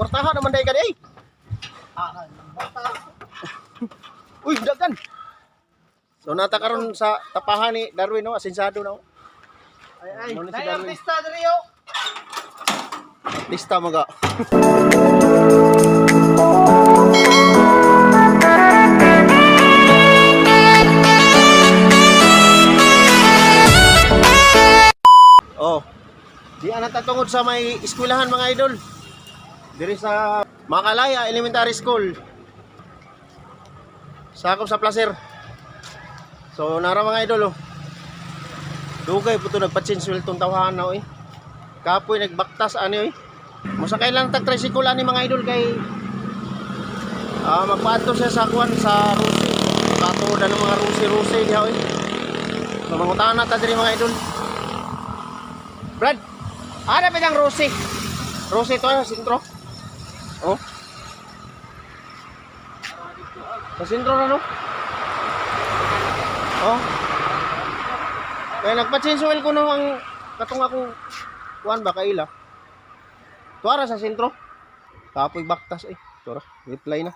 Kwartahan naman dahil ka di ay. Ah, bata. Uy, dagan. So nata karon sa tapahan ni Darwin no, asensado na. Oh. Ay ay. Ano ni si Nay Darwin? artista diri yo. Lista mga. Oh. Di ana tatungod sa may eskwelahan, mga idol. Diri sa Makalaya Elementary School. Sakop sa Placer. So nara, mga idol, oh. Dugay po to nagpa-change wheel tong tawhan na eh. Kapoy nagbaktas ani oy. Mosakay lang tag tricycle ani, mga idol, kay magpaadto siya sa kuan sa Rusi. Katuodan ng mga Rusi-Rusi diha oy. So mangutana ta diri, mga idol. Brad, ana pa ang Rusi? Rusi to sa sentro. Oh. Sa sentro na, no? Oh. Kaya nagpa-change oil ko no ang katong akong kuan ba kaila. Tuara sa sentro. Kapoy baktas eh. Tura, reply na.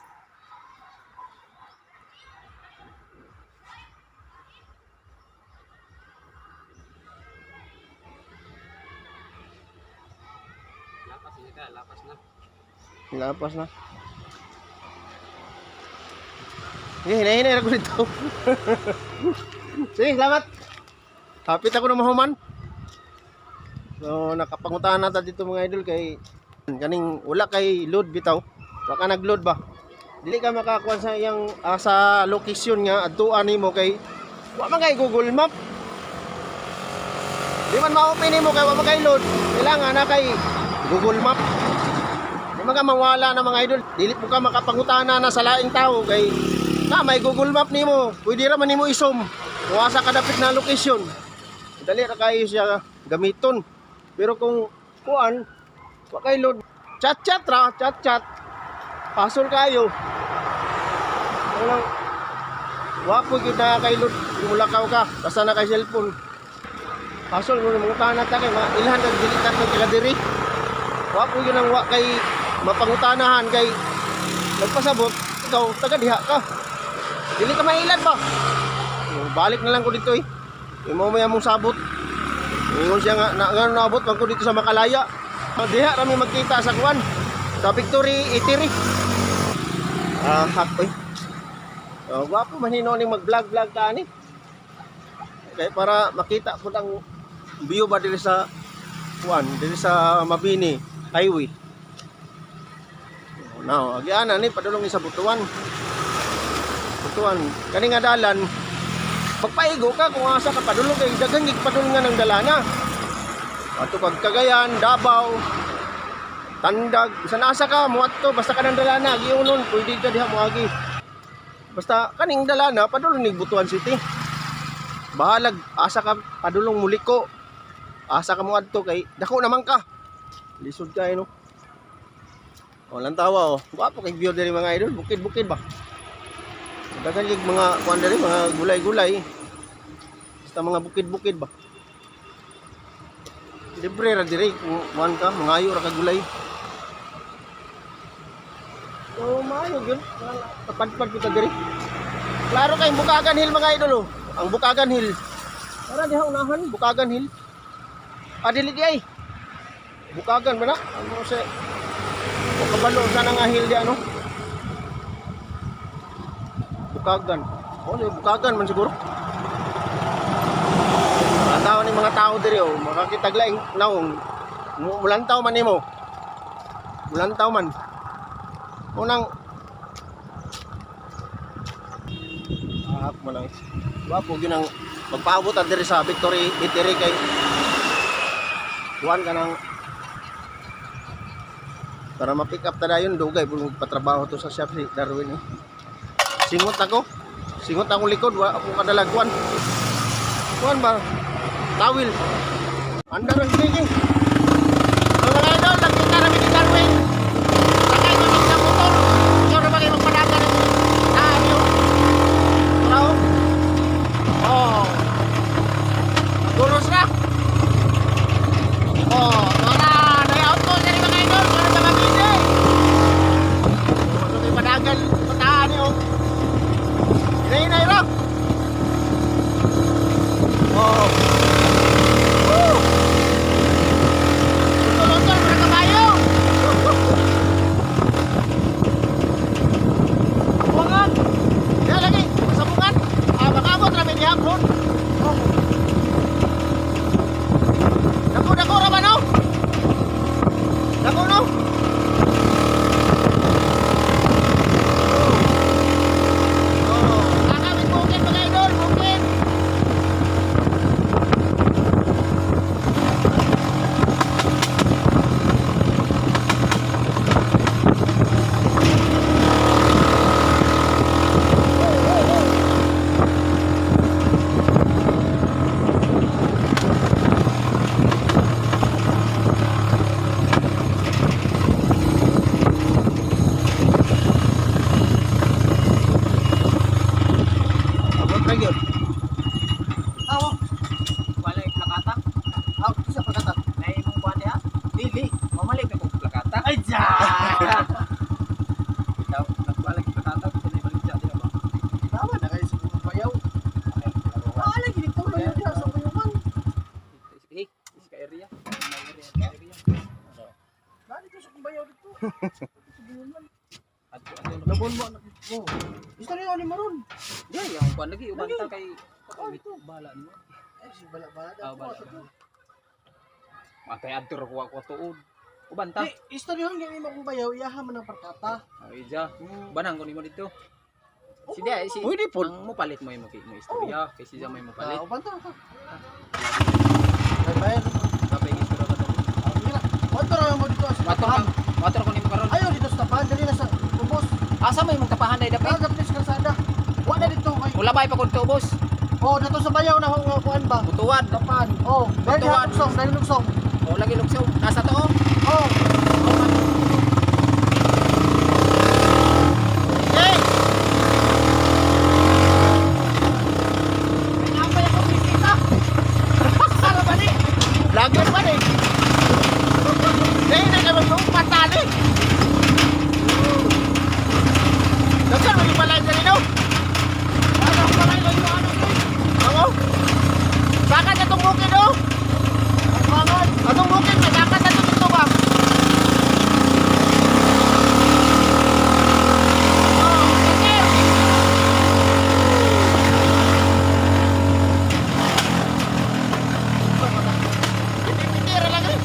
Lapas na ka, lapas na. Lapas na. Sige, hinahinay na ko dito. Sige, salamat. Hapit ako na mahuman. So, nakapangutahan na ta dito, mga idol, kay kaning wala kay load bitaw. Baka nag-load ba? Dili ka makakuha sa iyang sa location nga adtuan nimo kay wa man kay Google Map. Di man ma-open nimo kay wa man kay load. Kailangan na kay Google Map. Di man ka mawala na, mga idol. Dili po ka makapangutana na sa laing tao kay na may Google Map nimo. Pwede ra man nimo isom. Kung asa ka dapit na location. Dali ra kayo siya gamiton. Pero kung kuan wa kay load, chat chat ra, chat chat. Pasol kayo. Walang wa po gyud na kay load, mulakaw ka basta na kay cellphone. Pasol mo mangutana ta kay mga ilhan kag dili ta kay taga diri. Wa po yun ang wa kay mapangutanahan kay nagpasabot ikaw taga diha ka. Dili ka mailad ba? Oh, balik na lang ko dito eh. Imo may among sabot. Ingon siya nga na, nga naabot man ko dito sa Makalaya. Ah, diha rami magkita sa kuan. Sa Victory Itiri. Ah, hak oy. Oh, gwapo man hinuon ning mag-vlog vlog ka ani. Kay para makita po ang view ba diri sa kuan, diri sa Mabini Highway. Oh, now, agian ni padulong ni sa Butuan. Butuan, kani nga dalan pagpaigo ka kung asa ka padulong kay daghang gigpadulungan ng dalana. Ato kag Cagayan, Davao, Tandag, bisan asa ka moadto basta kanang dalana giunon pwede ka diha moagi. Basta kaning dalana padulong ni Butuan City. Bahalag asa ka padulong muliko. Asa ka moadto kay dako naman ka. Lisod kay no. O lang tawa oh. Gwapo kay view diri, mga idol, bukid-bukid ba. Daghan gig mga kuan diri, mga gulay-gulay. Basta mga bukid-bukid ba. Libre ra diri kung kuan ka, mangayo ra ka gulay. So maayo gyud, kapadpad kita diri. Klaro kay Bukagan Hill, mga idol oh. Ang Bukagan Hill. Tara diha unahan, Bukagan Hill. Ah, dili di ay. Bukagan ba na? Ano sa o kabalo sa nga hill di ano? Bukagan. Oh, di Bukagan man siguro. Mga tao ni mga tao diri oh, makakitag laing naong. Mulantaw man nimo. Mulantaw man. Unang mo lang. Wapo gyud ang magpaabot ta diri sa Victory Eatery kay kuan ka ng para ma-pick up ta dayon dugay pud patrabaho to sa shop si Darwin eh. Singot ako. Singot akong likod, wa ako kadalag kuan. Kuan ba? Tawil. Andar ang sige. So mga idol, nagkita rami ni Darwin. Sakay ko sa motor. Ikaw na ba kayo magpadata ng tayo? Tara oh. Guros na. Oh, tara. Nay out ko diri, mga idol para sa mabili. Adto adto. Labon mo anak mo. Istorya ni mo ron. Di ay ang kuan lagi uban ta kay bahala nimo. Eh, si bala-bala. Ah, bala. Matay adto ra kuha ko tuod. Uban ta. Di, istorya gyud imo kung bayaw, iyaha man ang parkata. Ay ja. Banang ko nimo dito. Si di ay si Pwede po. Ang mo palit mo imo kay mo istorya kay si ja may mo palit. Ah, uban ta ka. Ay, bayad. Kapay istorya ka to. Ah, sige na. Motor ra mo dito sa Motor tapahan. ka, motor ko nimo karon. Ayo dito sa tapahan, dali na sa ubos. Asa may imong tapahan day dapit? Kagap sa kalsada. Wa na dito kay. Ulabay pa kun to boss. Oh, dato sa bayaw na ho kuan ba? Butuan. Tapahan. Oh, dahil Butuan. lugsong, dahil lugsong. O lagi lugsaw. Nasa to oh. Oh, Hey! Napay ako bisita. Sara ba ni? Vlogger pa eh. Dahil na naman yung patali. Dagan mo yung balay dali no? Ano pa kayo yung ano ni? Ako? Bakit itong bukid oh? Pangan. Atong bukid, madakat na ito ba? Oh, sir. Pinipitira lang eh.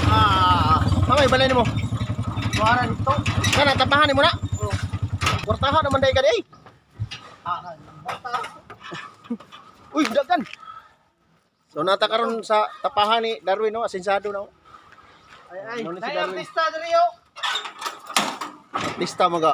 Ah, mamay balay nimo. Suara nito. Kana tapahan nimo na. Oh. Kwartahan naman day ka di. Ah, bata. Uy, dagan. So nata karon sa tapahan ni Darwin no, asensado na. Oh. Ay ay. Ano ni si Nay Darwin? artista diri yo. Lista maga.